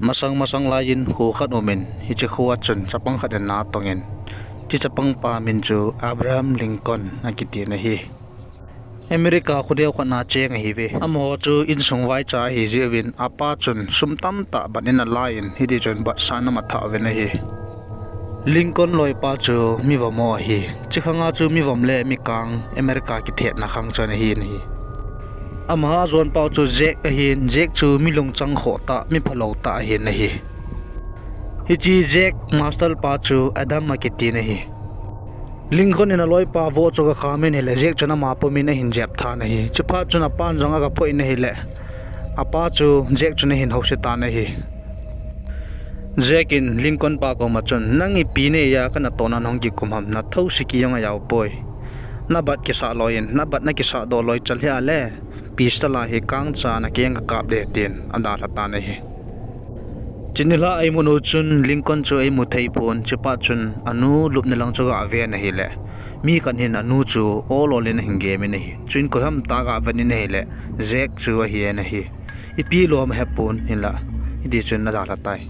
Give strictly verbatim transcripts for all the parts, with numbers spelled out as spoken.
Masang masang laiyin kho khat umin, hiche kho a chun chapang khat in ana tongin, hiche chapang pa min chu Abraham Lincoln akiti in ahi. America kho deu khat na cheng ahiuve. Amaho chu insung vaicha ahi jeh uvin, apa chun sum tamtah bat in alai in, hiti chun bat san ama thah uvin ahi. Lincoln loipa chu mi vom ahi. Hiche khang a chu mi vom le mi kang America kithetna khang chu ana hi in ahi. Ama a jon pau chu Jack ahin, Jack chu mi lungchang khoh tah, mi phalou tah ahi in ahi. Hiche Jack master pa chu Adam akiti in ahi. Lincoln in aloipa voh chu aga kham in ahile, Jack chun ama pumin ahin jep tha in ahi. Hiche phat chun apan jong aga phoh in ahile, apa chu Jack chun ahin houset tan ahi. Jack in Lincoln pa koma chun, "Nang ipi neiya kanatohna nahung kikum ham, nathou siki jong ajao poi. Nabat kisah loi in, nabat nakisah doh loi chal hia le, pistol a hi kangcha nakeng kakap ding," tin adalha tan ahi. Hiche nilhah a imut u chun Lincoln chu eimu thei pon, hiche phat chun anu lupna lang chu aga ven ahile, mi khat hin anu chu ol ol in ahin gem in ahi. Chuin koiham tah aga vet in ahile, Jack chu ahi in ahi. Ipi lom ahepon hinla, hiti chun adalha tai.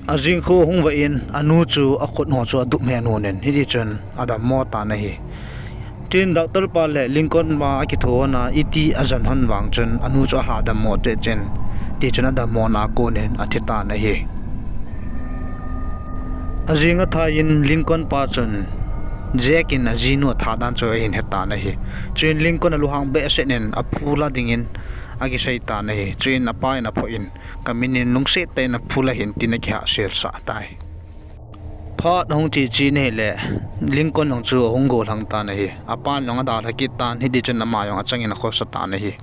Ajing khu ahung vah in, anu chu akhut ho chu adup hen un in, hiti chun adammo tan ahi. Chuin doctor pa le Lincoln pa akitho hon a, iti ajan hon vang chun, anu chu aha dammo cheh chun, hiti chun adammona a kon in athi tan ahi. Ajing athai in Lincoln pa chun Jack in ajinu atha dan chu ahin he tan ahi. Chuin Lincoln alunghang behseh in aphula dingin akisei tan ahi. Chuin apa in aphoh in, "Kamin in lungset tah in aphula hih in," tin akihahsel sah tai. Phat ahung che che in ahile, Lincoln jong chu ahung gollhang tan ahi. Apan jong adalha kit tan, hiti chun ama jong achangin akhosa tan ahi.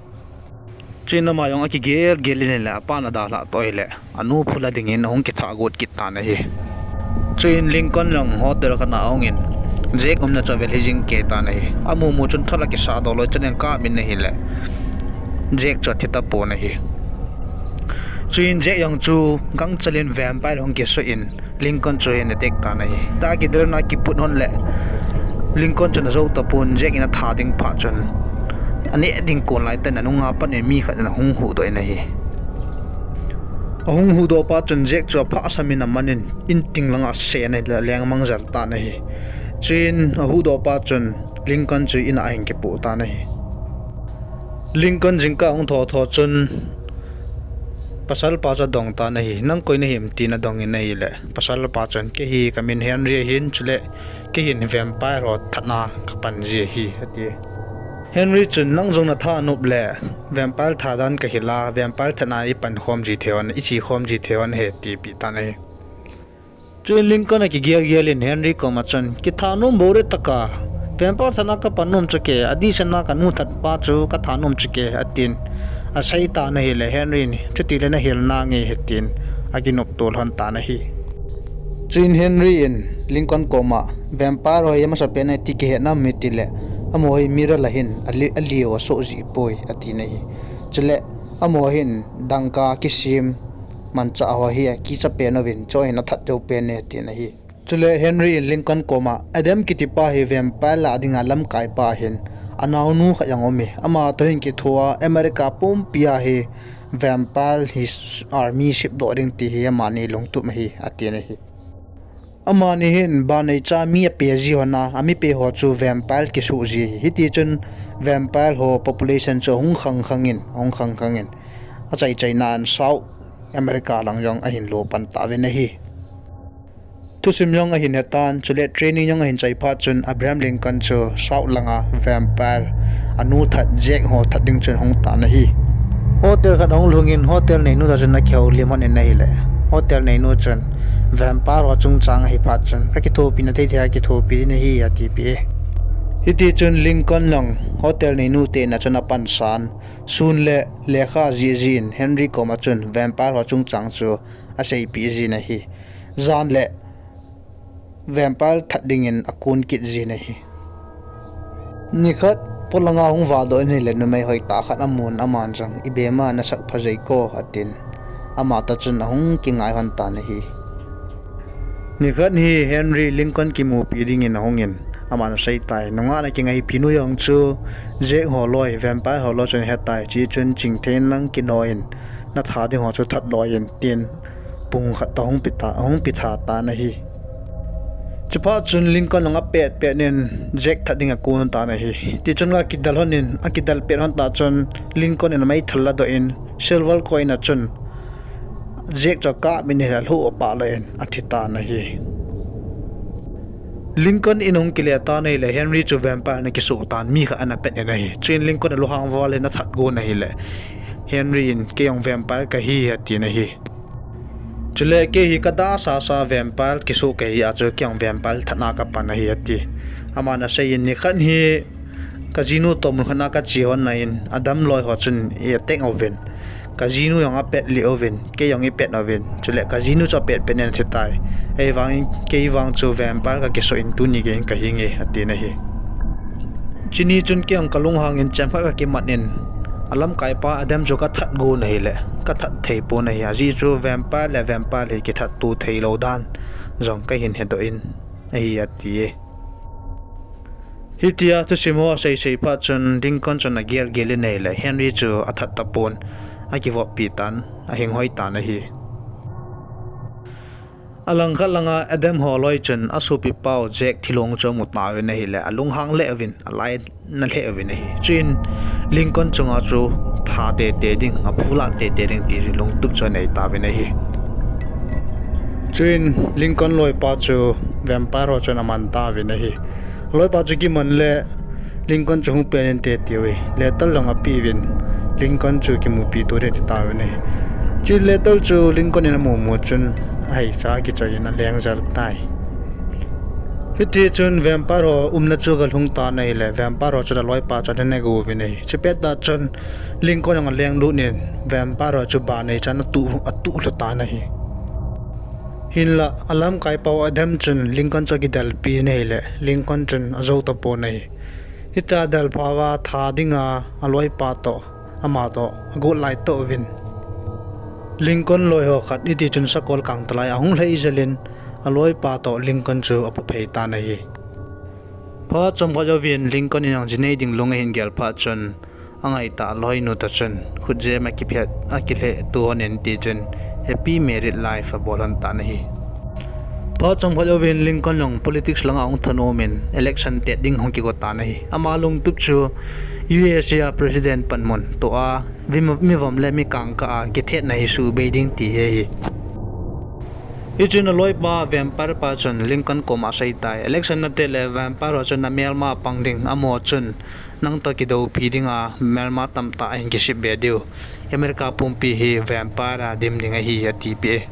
Chuin ama jong akigel gel in ahile, apan adalhah toh ahile, anu phula dingin ahung kithah got kit tan ahi. Chuin Lincoln jong hotel khat na ahungin, Jack umna chu avel hih jing kei tan ahi. Amu mu chun thal akisah doh loi chan in akap in ahile, Jack chu athi tapon ahi. Chuin Jack jong chu gangchel in vampire hung kisuh in, Lincoln chu ahin attack tan ahi. Tia kidelna kiput hon le, Lincoln chun ajou tapon, Jack in atha ding phat chun, aneh ding kon lai tah in anunga pat in mi khat in ahung huhdoh in ahi. Ahung huhdoh phat chun Jack chu aphahsam in aman in, in ting langa asen ahile aleng amang jel tan ahi. Chuin ahuhdoh phat chun Lincoln chu in a ahin kipoh tan ahi. Lincoln jingkah ahung thotho chun pasal pa chu adong tan ahi. "Nang koi nahim?" tin adong in ahile, pasal pa chun, "Kei hi kamin Henry ahin, chule kei hin vampire ho thatna kapan ji ahi," ati. Henry chun, "Nang jong natha anop le vampire tha dan kahil a, vampire thatna ipan khom ji thei uvem, iche khom ji thei uvem he," tipeh tan ahi. Chuin Lincoln akigel gel in Henry koma chun, "Kitha nom bou le taka, vampire thatna kapan nom chu kei, adehset a kanu that pa chu katha nom chu kei," atin asei tan ahile, Henry in, "Chuti le nahil nange he," tin akinopto lhon tan ahi. Chuin Henry in Lincoln koma, "Vampire ho hi amasapen a iti kihet nam?" ati le, "Amaho hi mirror a hin ali, ali u asoh jeh poi," atin ahi. Chule, "Amaho hin dangka kisem manchah ho hi akicha pen uvin, chuho hin athat deu pen e," atin ahi. Chule Henry in Lincoln koma, "Adam kitipa hi vampire lah dinga lamkaipa ahin, anaonu khat jong aume. Amatoh hin kithoa America pumpia hi vampire hi army sepdoh ding ti hi amani lungtup ahi," atin ahi. "Amani hin baneicha mi ape ji hon a, amipeh ho chu vampire kisoh ji ahi. Hitichun vampire ho population chu ahung khang khang in, ahung khang khang in, achai chaina in South America lang jong ahin lo pan tauvin ahi." Thusim jong ahin hetan, chule training jong ahin chai phat chun Abraham Lincoln chu South langa vampire anu that Jack ho that ding chun ahung tan ahi. Hotel khat ahung lhungin hotel neinu toh chun akihoulim hon in ahile, hotel neinu chun vampire ho chungchang ahi phat chun, "Kakithopina thei thei a kithopi ding ahi," atipeh e. Hitichun Lincoln jong hotel neinu te in a chun apansan, sun le lekha jih jih in Henry koma chun vampire ho chungchang chu aseipeh jin ahi. Jan le vampire that dingin akon kit jin ahi. Nikhat polanga hung valdoh in ahile numei hoitah khat amun, aman jong, "Ibema nasak phajei ko," atin. Amatoh chun ahung kingai hon tan ahi. Nikhat hi Henry Lincoln kimupi dingin ahungin, aman asei tai. Nungah na kingaipi nu jong chu Jack ho loi, vampire ho loi chun ahe tai. Chuin chun chingthei inlang kinoh in, natha ding ho chu that loi in tin pung khat toh hung pi ta, hung pi tha tan ahi. Chuphat chun Lincoln jong apet pet in Jack that ding akon tan ahi. Tichun akidel lhon in, akidel pet lhon tah chun Lincoln in ameithal ladoh in silver coin a chun Jack chu akap in ahile alhuh apah loi in athi tan ahi. Lincoln in ahung kile tan ahile Henry chu vampire in akisoh tan, mi khat ana pet in ahi. Chuin Lincoln alunghang val in athat gon ahile Henry in, "Kei jong vampire kahi," atin ahi. Chule, "Kei hi kada sasa vampire kisoh kahi a chu kei jong vampire thatna kapan ahi," ati. Aman asei in, "Nikhat hi kajinu toh mun khat a kache hon na in, adam loi ho chun i attack uvin, kajinu jong apet lih uvin, kei jong ipet uvin. Chule kajinu chu apet pet in athi tai. Ahivangin kei vang chu vampire kakisoh in tuni gei in kahinge," atin ahi. Chuni chun kei jong kalunghang in chemkhat kakimat in, alamkaipa adam chu kathat gon ahile kathat thei pon ahi. Ajeh chu vampire le vampire hi kithat to theilou dan jong kahin hedoh in ahi, ati e. Hitia thusim ho asei sei phat chun Lincoln chun agel gel in ahile Henry chu athat tapon, akivoppi tan, ahinghoi tan ahi. Alangkhat langa adam ho loi chun asopipau Jack thilong chu amu tauvin ahile alunghang lheh uvin, alainat lheh uvin ahi. Chuin Lincoln chunga chu tha tete ding, aphulah tete ding ti lungtup chu anei tauvin ahi. Chuin Lincoln loipa chu vampire ho chun aman tauvin ahi. Aloipa chu kiman le Lincoln chu hung pen inte atiuve. Letter jong apeuvin, Lincoln chu kimupi tou ding ati tauvin ahi. Chuin letter chu Lincoln in amu mu chun ahaicha kichoi in aleng jel tai. Hitichun vampire ho umna chu agalhung tan ahile vampire ho chun aloipa chu ana ne go uvin ahi. Chupet tah chun Lincoln jong alenglut in vampire ho chu banei chan atuh, atuh lhu tan ahi. Hinla alamkaipau adam chun Lincoln chu akidelpi in ahile Lincoln chun ajou tapon ahi. Hitia adelphauva tha dinga aloipa toh, ama toh agot lai toh uvin, Lincoln loi ho khat hitichun sakol kangtalai ahung lhai jel in aloipa toh Lincoln chu apophei tan ahi. Phat chomkhat jouvin Lincoln in jong jinei ding lung ahin gel phat chun, angaitah aloinu toh chun khutjem akiphet, akilheh to hon in tichun happy married life abol lhon tan ahi. Phat chomkhat jouvin Lincoln jong politics langa ahung thanom in election tet ding hung kigo tan ahi. Ama lungtup chu U S A president panmun toh a, mi, mivom le mi kangkah a kithetna hi suhbei ding ti hi ahi. Hichun aloipa vampire pa chun Lincoln koma asei tai, election natet le vampire ho chun namelma pang ding, amaho chun nang toh kidoupi dinga melma tamtah ahin kisep be diu. America pumpi hi vampire a dim ding ahi, atipeh e.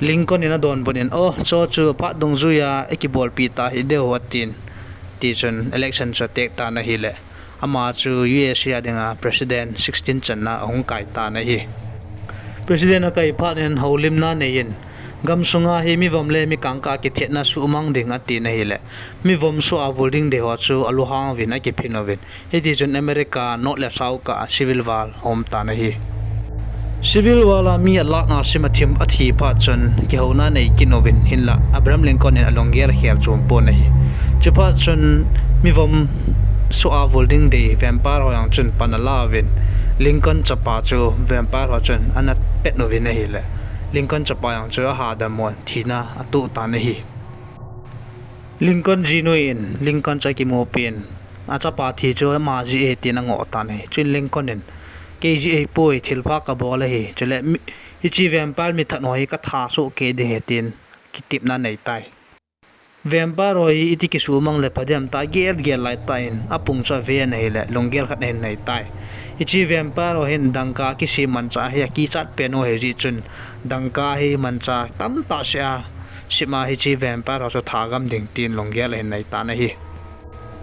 Lincoln in adonbut in, o, chu chu phat dungjuia ikibolpi ta hih diu, atin. Tichun election chu atek tan ahile, ama chu U S A dinga president sixteen channa ahung kai tan ahi. President akai phat in houlimna nei in, gamsunga hi mivom le mi kangkah kithetna suhmang ding atin ahile, mivom soh a vul ding dei ho chu alunghang uvin akiphin uvin. Hitichun America north le south kah a civil war aum tan ahi. Civil war a mi alakh nga sim athim, athi phat chun kihouna nei kit uvin, hinla Abraham Lincoln in alunggel akhel chom pon ahi. Chuphat chun mivom soh a vul ding dei vampire ho jong chun pan ala uvin, Lincoln chapa chu vampire ho chun ana pet uvin ahile, Lincoln chapa jong chu ahadam un thina atoh tan ahi. Lincoln jinu in Lincoln chu akimupin, achapa thi chu ama jeh ahi tin angoh tan ahi. Chuin Lincoln in, kei jeh ahipoi, thilpha kabol ahi. Chule mi, hiche vampire mithat ho hi katha soh kei ding ahi tin kitepna anei tai. Vampire ho hi iti kisuhmang le phadem tah, gel gel laitah in apung chu aven ahile lunggel khat ahin nei tai. Hiche vampire ho hin dangka kisem manchah hi akichat pen u ahi jeh chun, dangka hi manchah tamtah seh a sem a hiche vampire ho chu thagam ding tin lunggel ahin nei tan ahi.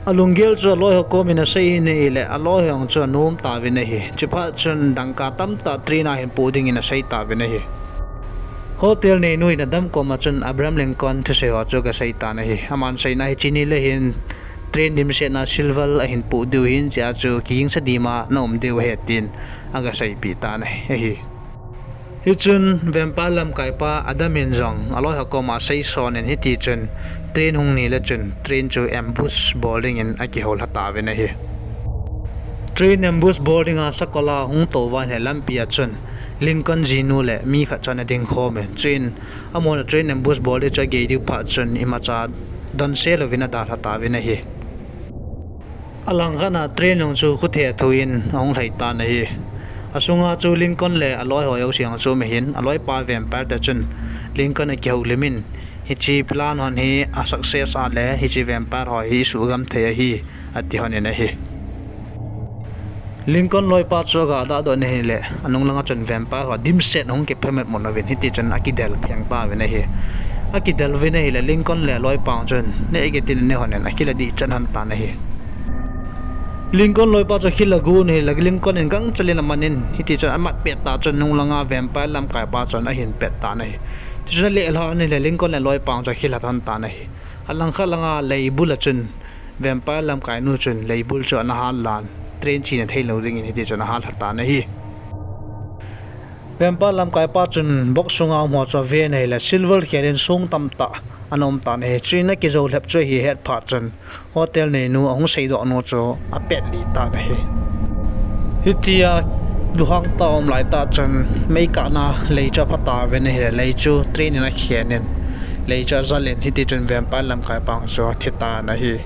Alunggel chu aloi ho kom in asei in ahile, aloi ho jong chu anom tauvin ahi. Chuphat chun dangka tamtah train a ahin poh dingin asei tauvin ahi. Hotel neinu in adam koma chun Abraham Lincoln thusei ho chu agasei tan ahi. Aman aseina hi, hiche nile hin train dimset na silver ahin poh diu ahin, hichea chu kigingsa dima na um diu ahi, tin agaseipeh tan ahi. Hichun vampire lamkaipa adam in jong aloi ho koma asei son in hitichun, Train hung ni le chun train chu ambush bol dingin akihou lha tauvin ahi. Train ambush bol dinga sakola hung tou vang le lampi a chun Lincoln jinu le mi khat chu ana ding khom in, chuin amahon train ambush bol ding chu agei diu phat chun imacha donse louvin adalha tauvin ahi. Alangkhat a train jong chu khuthe thu in ahung lhai tan ahi. Asunga chu Lincoln le aloi ho jouse jong chu um ahin, aloipa vampire te chun Lincoln akihoulim in, hiche plan hon hi a success a le hiche vampire ho hi isuhgam thei ahi, ati lhonin ahi. Lincoln loipa chu aga dahdoh in ahile, anung langa chun vampire ho dimset ahung kiphamitmut uvin, hitichun akidel pheng tauvin ahi. Akidel uvin ahile, Lincoln le aloipa chun neh kitin aneh lhonin akhil adih chan lhon tan ahi. Lincoln loipa chu akhil agon ahile, Lincoln in gangchel in amanin, hitichun amat pet tah chun nung langa vampire lamkaipa chun ahin pet tan ahi. Tichun alelha in ahile, Lincoln le aloipa chu akhil alha lhon tan ahi. Alangkhat langa leibul a chun vampire lamkainu chun leibul chu ana hal lan, train chena theilou dingin hitichun ahal lha tan ahi. Vampire lamkaipa chun box sunga umho chu aven ahile, silver khel in song tamtah ana um tan ahi. Chuin akijou lhep chu ahi ahet phat chun hotel neinu ahung seidoh nu chu apetli tan ahi. Hitia lunghang tah a um laitah chun meikahna lei chu apha tauvin ahile, lei chu train in akhen in, lei chu ajal in, hitichun vampire lamkaipa chu athi tan ahi.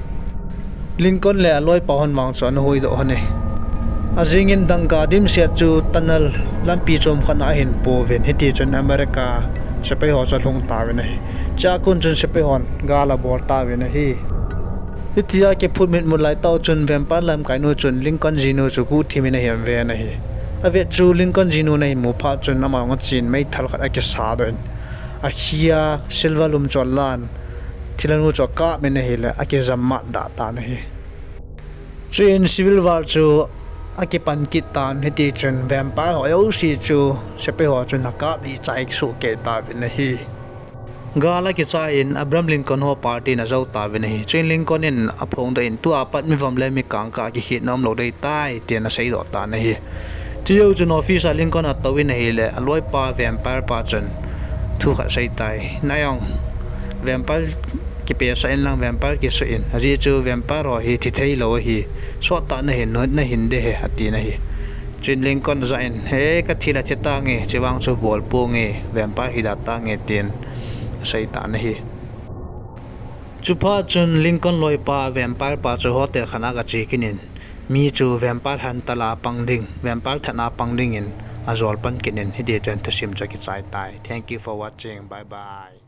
Lincoln le aloipa hon vang chu ana huhdoh lhon e. Ajingin dangka dimset chu tunnel lampi chom khat a ahin pouvin, hitichun America sepai ho chu alhung tauvin ahi. Chua kon chun sepai hon gal abol tauvin ahi. Hitia kiphut mitmut laitah u chun vampire lamkainu chun Lincoln jinu chu guhthim in ahin ven ahi. Avet chu Lincoln jinun ahin mu phat chun ama jong achen meithal khat akisatdoh in, akhia silver lum chu alan, thilha nu chu akap in ahile, akijam matdah tan ahi. Chuin civil war chu akipan kit tan, hitichun vampire ho jouse chu sepai ho chun akaplih chai soh kei tauvin ahi. Gal akichai in Abraham Lincoln ho party in ajou tauvin ahi. Chuin Lincoln in aphongdoh in, tua pat mi vom le mi kangkah kikhetna umlou ding ahitai, tin aseidoh tan ahi. Chujou chun office a Lincoln atouvin ahile, aloipa vampire pa chun thu khat asei tai. Nang jong vampire kipehsah inlang vampire kisuh in, ajeh chu vampire ho hi thi theilou ahi, sottah nahin, nahin ding ahi, atin ahi. Chuin Lincoln ajah in, he, kathi le thi tange, chuvang chu bol ponge, vampire hida tange, tin asei tan ahi. Chuphat chun Lincoln loipa vampire pa chu hotel khat a agache kit in, mi chu vampire hunter a pang ding, vampire thatna pang dingin ajol pan kit in, hitichun thusim chu akichai tai. Thank you for watching. Bye bye.